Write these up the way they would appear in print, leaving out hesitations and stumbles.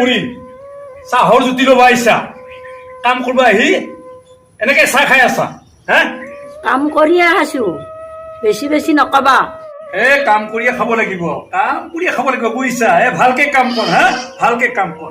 বুঢ়ী, চাহৰ জুতি ল'ব আহিছা, কাম কৰিব আহি এনেকে চাহ খাই আছা হা? কাম কৰিয়ে আছো, বেছি বেছি নকবা। এ কাম কৰিয়ে খাব লাগিব, কাম কৰিয়ে খাব লাগিব, বুজিছা? এ ভালকে কাম কৰ, হা, ভালকে কাম কৰ।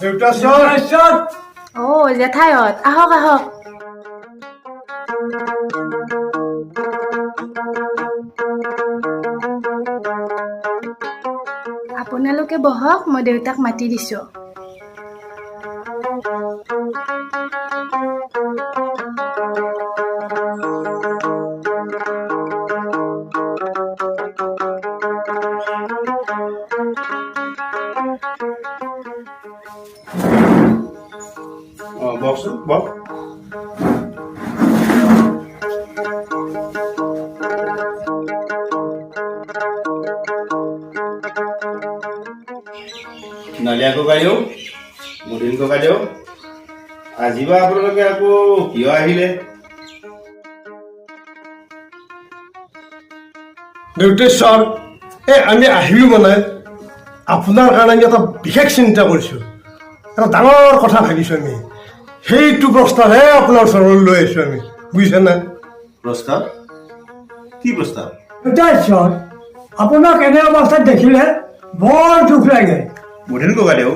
দেউতাশ্বৰ। অ জেঠাইহঁত, আহক আহক। আপোনালোকে বহক, মই দেউতাক মাতি দিছো। অ বহকচোন, বহক। নলীয়া ককাইদেউ, মদিন ককাইদেউ, আজি বা আপোনালোকে আকৌ কিয় আহিলে? দেউতেশ্বৰ, এই আমি আহিলো মানে আপোনাৰ কাৰণে আমি এটা বিশেষ চিন্তা কৰিছোঁ, এটা ডাঙৰ কথা ভাবিছোঁ আমি। সেইটো প্ৰস্তাৱহে আপোনাৰ ওচৰলৈ লৈ আহিছোঁ আমি, বুজিছেনে? প্ৰস্তাৱ? কি প্ৰস্তাৱ? দেউতাশ্বৰ, আপোনাক এনে অৱস্থাত দেখিলে বৰ দুখ লাগে। মদিন ককাইদেউ,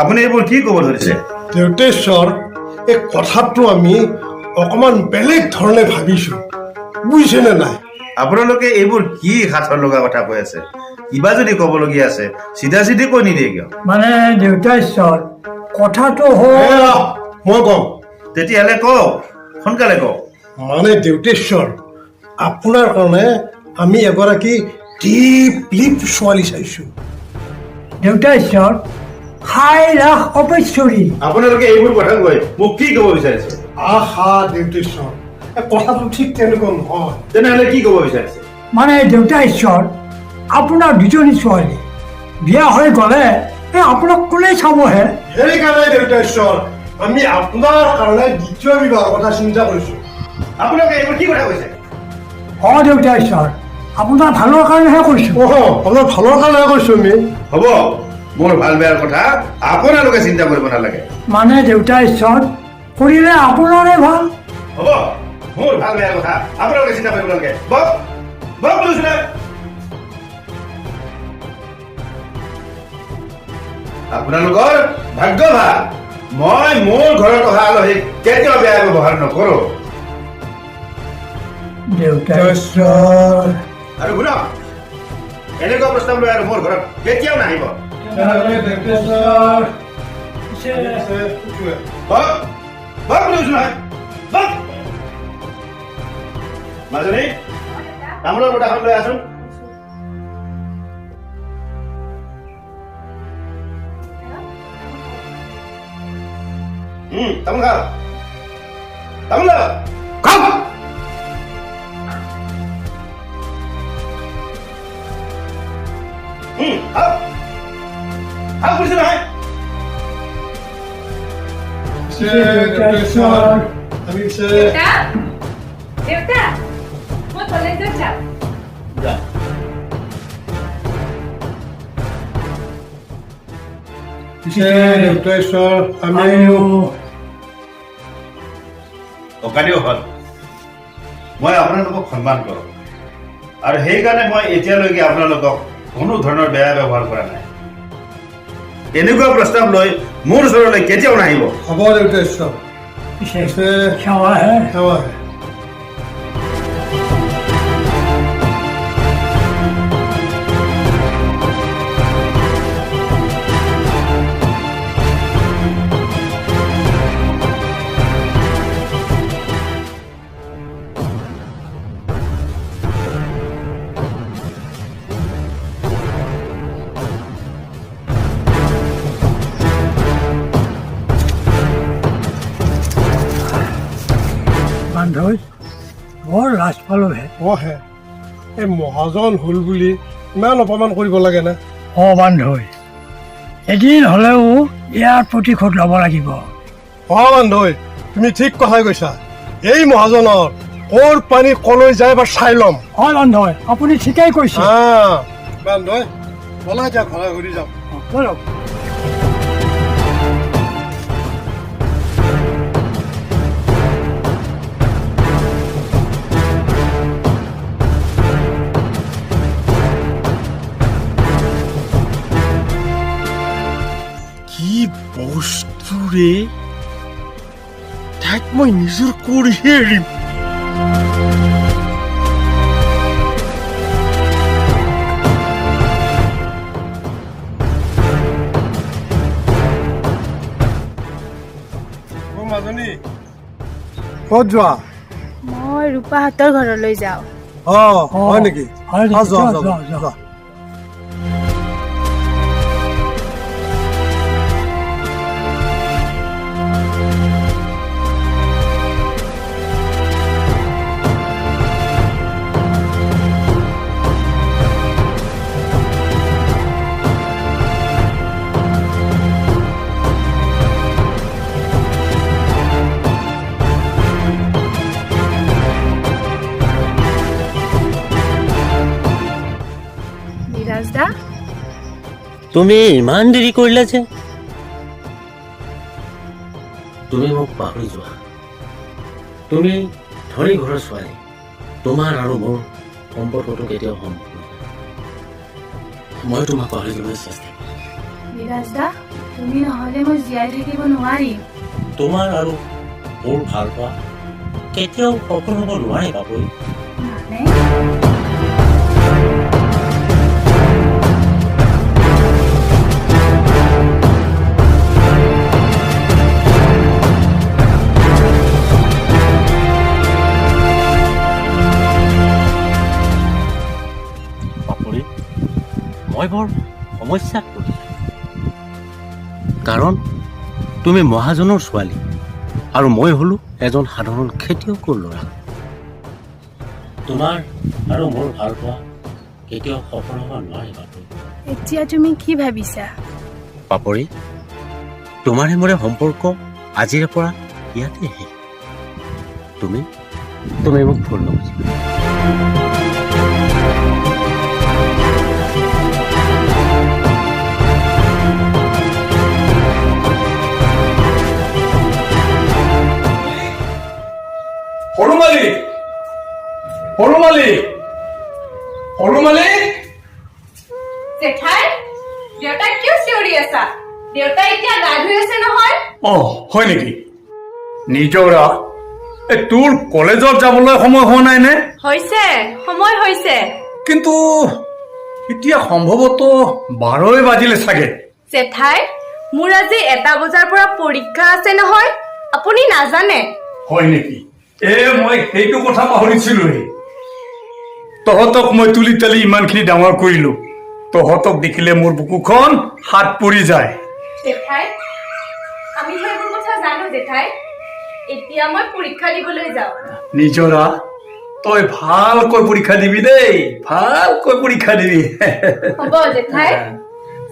আপুনি এইবোৰ কি ক'ব ধৰিছে? দেউতেশ্বৰ, এই কথাটো আমি অকণমান বেলেগ ধৰণে ভাবিছোঁ, বুজিছেনে নাই? আপোনালোকে এইবোৰ কি সাঁথৰ লগা কথা কৈ আছে? কিবা যদি ক'বলগীয়া আছে চিধা চিধি কৈ নিদিয়ে কিয়? মানে দেউতাশ্বৰ, কথাটো হ'ল, এৰা, মই কম। তেতিয়াহ'লে কওক, সোনকালে কওক। মানে দেউতেশ্বৰ, আপোনাৰ কাৰণে আমি এগৰাকী টিপ লিপ ছোৱালী চাইছোঁ। দেউতাশ্বৰ, খাই লাখ অপেশ্বৰী। আপোনালোকে এইবোৰ কথা কৈ মোক কি ক'ব বিচাৰিছে? আহা দেউতেশ্বৰ, এই কথাটো ঠিক তেনেকুৱা নহয়। তেনেহ'লে কি ক'ব বিচাৰিছে? মানে দেউতাশ্বৰ, আপোনাৰ দুজনী ছোৱালী বিয়া হৈ গ'লে এই আপোনাক কোনে চাবহে? সেইকাৰণে দেউতেশ্বৰ, আমি আপোনাৰ কাৰণে দ্বিতীয় বিবাহৰ কথা চিন্তা কৰিছোঁ। আপোনালোকে এইবোৰ কি কথা কৈছে? অ দেউতাশ্বৰ, আপোনাৰ ভালৰ কাৰণেহে কৈছোঁ। অহ, আপোনাৰ ভালৰ কাৰণেহে কৈছোঁ আমি। হ'ব, মোৰ ভাল বেয়াৰ কথা আপোনালোকে চিন্তা কৰিব নালাগে। মানে দেউতাশ্বৰ, কৰিলে আপোনাৰে ভাল। হ'ব, মোৰ ভাল বেয়াৰ কথা আপোনালোকে চিন্তা কৰিব নালাগে। বক বক বুলিছো না। আপোনালোকৰ ভাগ্য ভাল, মই মোৰ ঘৰত অহা আলহীক কেতিয়াও বেয়া ব্যৱহাৰ নকৰোঁ। দেউতাশ্বৰ। আৰু শুনক, এনেকুৱা প্ৰস্তাৱ লৈ আৰু মোৰ ঘৰত কেতিয়াও নাহিব। দেউতেশ্বৰ, বক বক বুলিছো নহয়, বক। মাজনী, তামোলৰ বটাখন লৈ আহচোন। তামোল খাওক, তামোল খাওক, খাওক। খাওক, খাওক বুলিছো নহয়। দেউতেশ্বৰ, আমি পিছে দেউতা, দেউতা, মই কলেজত যাম। যা। পিছে দেউতেশ্বৰ, আমিও আমিও অকালিও হ'ল, মই আপোনালোকক সন্মান কৰোঁ আৰু সেইকাৰণে মই এতিয়ালৈকে আপোনালোকক কোনো ধৰণৰ বেয়া ব্যৱহাৰ কৰা নাই। এনেকুৱা প্ৰস্তাৱ লৈ মোৰ ওচৰলৈ কেতিয়াও নাহিব। হ'ব দেউতেশ্বৰ, পিছে পিছে সেৱাহে। সেৱাহে। পালোহে। অ হে, এই মহাজন হ'ল বুলি ইমান অপমান কৰিব লাগে না? অ বান্ধৈ, এদিন হ'লেও ইয়াৰ প্ৰতিশোধ ল'ব লাগিব। অ বান্ধৈ, তুমি ঠিক কথাই কৈছা। এই মহাজনৰ ক'ৰ পানী কলৈ যায় এবাৰ চাই ল'ম। হয় বান্ধৈ, আপুনি ঠিকেই কৈছে। বান্ধৈ, ব'লা এতিয়া ঘৰা ঘূৰি যাওঁ। ব'লক। কি বস্তু ৰে, তাইক মই নিজৰ কৰিহে এৰিম। অ মাজনী, ক'ত যোৱা? মই ৰূপাহঁতৰ ঘৰলৈ যাওঁ। অ হয় নেকি? হয় নেকি? অ, যোৱা, যোৱা, যোৱা, যোৱা। যোৱা। নিৰাজ দা, তুমি ইমান দেৰি কৰিলা যে? তুমি মোক পাহৰি যোৱা। তুমি ধনী ঘৰৰ ছোৱালী, তোমাৰ আৰু মোৰ সম্পৰ্কটো কেতিয়াও সম্ভৱ নহয়। মই তোমাক পাহৰি যাবলৈ চেষ্টা কৰিম। নিৰাজ দা, তুমি নহ'লে মই জীয়াই থাকিব নোৱাৰিম। তোমাৰ আৰু মোৰ ভাল পোৱা কেতিয়াও সফল হ'ব নোৱাৰে বাপৰি। মানে? বাপৰি, মই বৰ সমস্যাত পৰিছোঁ, কাৰণ তুমি মহাজনৰ ছোৱালী আৰু মই হ'লো এজন সাধাৰণ খেতিয়কৰ ল'ৰা। তোমাৰ আৰু মোৰ ভাল পোৱা কেতিয়াও সফল হ'ব নোৱাৰে বাপৰি। এতিয়া তুমি কি ভাবিছা? পাপৰি, তোমাৰে মোৰে সম্পৰ্ক আজিৰে পৰা ইয়াতে শেষ। তুমি তুমি মোক ভুল নুবুজিবা। সৰু মালিক, সৰু মালিক, সৰু মালিক। জেঠাই, দেউতাক কিয় চিঞৰি আছা? দেউতা এতিয়া গা ধুই আছে নহয়। অ হয় নেকি? নিজৰা, এই তোৰ কলেজত যাবলৈ সময় হোৱা নাই নে? হৈছে, সময় হৈছে। কিন্তু এতিয়া সম্ভৱতঃ 12 বাজিলে চাগে। জেঠাই, মোৰ আজি 1 বজাৰ পৰা পৰীক্ষা আছে নহয়, আপুনি নাজানে? হয় নেকি? এ মই সেইটো কথা পাহৰিছিলোৱেই। তহঁতক মই তুলি তালি ইমানখিনি ডাঙৰ কৰিলো, তহঁতক দেখিলে মোৰ বুকুখন হাত পৰি যায়। জেঠাই, আমি সেইবোৰ কথা জানো জেঠাই। এতিয়া মই পৰীক্ষা দিবলৈ যাওঁ। নিজৰা, তই ভালকৈ পৰীক্ষা দিবি দেই, ভালকৈ পৰীক্ষা দিবি। হ'ব জেঠাই।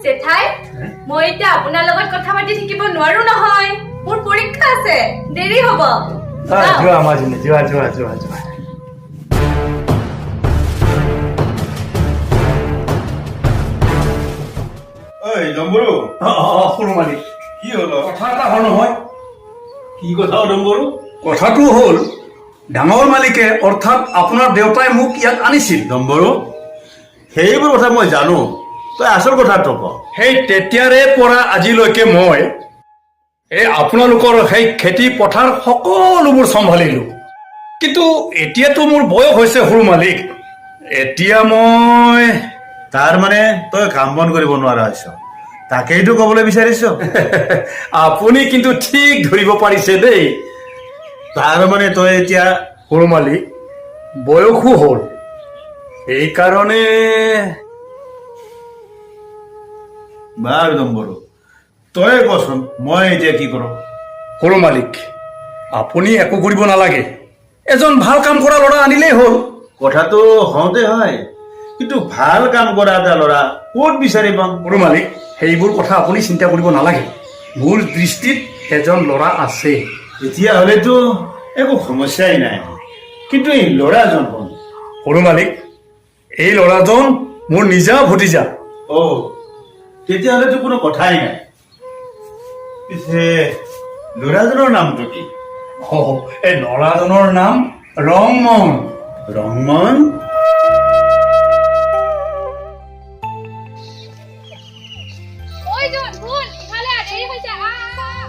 জেঠাই, মই এতিয়া আপোনাৰ লগত কথা পাতি থাকিব নোৱাৰো নহয়, মোৰ পৰীক্ষা আছে, দেৰি হ'ব। যাওঁ। যোৱা মাজনী, যোৱা যোৱা যোৱা যোৱা। ঐ ডম্বৰু। অ অ, সৰু মালিক। কি হ'ল অ? কথা এটা হ'ল নহয়। কি কথা অ ডম্বৰু? কথাটো হ'ল, ডাঙৰ মালিকে অৰ্থাৎ আপোনাৰ দেউতাই মোক ইয়াত আনিছিল। ডম্বৰু, সেইবোৰ কথা মই জানো, তই আচল কথাটো ক। সেই তেতিয়াৰে পৰা আজিলৈকে মই এই আপোনালোকৰ সেই খেতি পথাৰ সকলোবোৰ চম্ভালিলো। কিন্তু এতিয়াতো মোৰ বয়স হৈছে সৰু মালিক, এতিয়া মই তাৰ মানে তই কাম বন কৰিব নোৱাৰা হৈছ, তাকেইতো ক'বলৈ বিচাৰিছ। আপুনি কিন্তু ঠিক ধৰিব পাৰিছে দেই। তাৰ মানে তই এতিয়া সৰু মালিক, বয়সো হ'ল, সেইকাৰণে। বাৰু ডম্বৰু, তই কচোন মই এতিয়া কি কৰোঁ? সৰু মালিক, আপুনি একো কৰিব নালাগে। এজন ভাল কাম কৰা ল'ৰা আনিলেই হ'ল। কথাটো হওঁতে হয়, কিন্তু ভাল কাম কৰা এটা ল'ৰা ক'ত বিচাৰি পাম? সৰু মালিক, সেইবোৰ কথা আপুনি চিন্তা কৰিব নালাগে। মোৰ দৃষ্টিত এজন ল'ৰা আছে। তেতিয়াহ'লেতো একো সমস্যাই নাই। কিন্তু এই ল'ৰাজন কোন? সৰু মালিক, এই ল'ৰাজন মোৰ নিজা ভতিজা। অ', তেতিয়াহ'লেতো কোনো কথাই নাই। পিছে ল'ৰাজনৰ নামটো কি? অ', এই ল'ৰাজনৰ নাম ৰংমন। ৰংমন? ঐ জোন, শুন, ইফালে আহ, দেৰি হৈছে, আহ, আহ, আহ।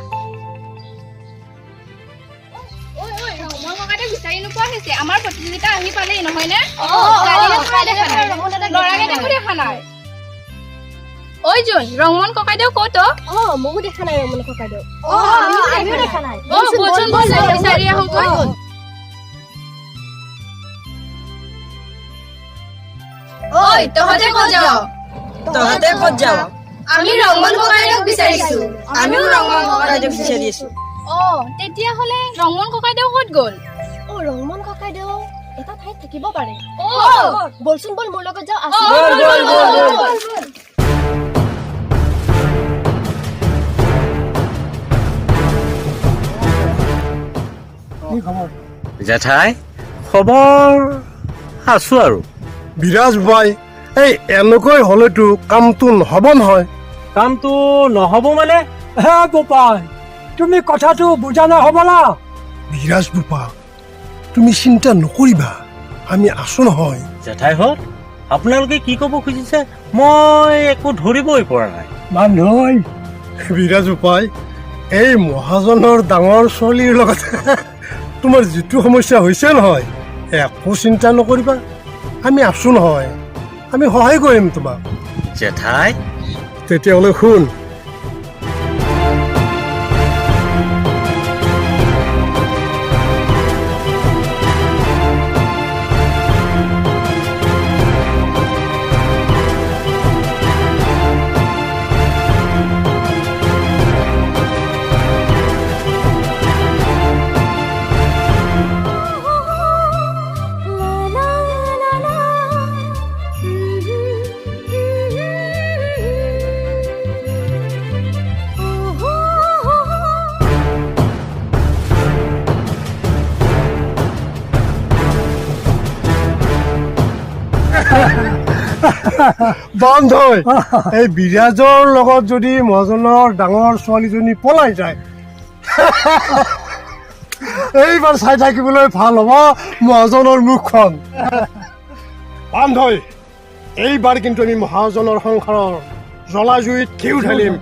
ঐ, ঐ, ৰংমন ককাইদেউক বিচাৰি নোপোৱা হৈছে। আমাৰ প্ৰতিযোগিতা আহি পালেই নহয়নে? ছোৱালীকেইটাকো দেখা নাই, ল'ৰাকেইটাকো দেখা নাই। ঐ জোন, ৰংমন ককাইদেউ ক'ত অ? অ, ময়ো দেখা নাই ৰমন ককাইদেউ। আমিও দেখা নাই। অ, বলচোন বল, বিচাৰি আহোঁগৈ। ঐ, তহঁতে ক'ত যাৱ? তহঁতে ক'ত যাৱ? আমি ৰংমন ককাইদেউক বিচাৰিছো। আমিও ৰংমন ককাইদেউক বিচাৰি আছো। অ, তেতিয়াহ'লে ৰংমন ককাইদেউ ক'ত গ'ল? অ, ৰংমন ককাইদেউ এটা ঠাইত থাকিব পাৰে। অ, বলচোন বল, মোৰ লগত যাওঁ। অ, ব'ল, ব'ল, ব'ল, ব'ল। কি খবৰ? জেঠাই, খবৰ আছো আৰু। বিৰাজ ভাই, এই এনেকৈ হ'লেতো কামটো নহ'ব নহয়। কামটো নহ'ব মানে? হে বোপাই, তুমি কথাটো বুজা নাই হ'বলা। বিৰাজ বোপা, তুমি চিন্তা নকৰিবা, আমি আছো নহয়। জেঠাইহঁত, আপোনালোকে কি ক'ব খুজিছে মই একো ধৰিবই পৰা নাই। বান্ধৈ, বিৰাজ বোপাই, এই মহাজনৰ ডাঙৰ ছোৱালীৰ লগত তোমাৰ যিটো সমস্যা হৈছে নহয়, একো চিন্তা নকৰিবা, আমি আছো নহয়, আমি সহায় কৰিম তোমাক। জেঠাই, তেতিয়াহ'লে শুন। বন্ধ, এই বিৰাজৰ লগত যদি মহাজনৰ ডাঙৰ ছোৱালীজনী পলাই যায়, এইবাৰ চাই থাকিবলৈ ভাল হ'ব মহাজনৰ মুখখন। বান্ধৈ, এইবাৰ কিন্তু আমি মহাজনৰ সংসাৰৰ জ্বলা জুইত ঘিউ ঢালিম।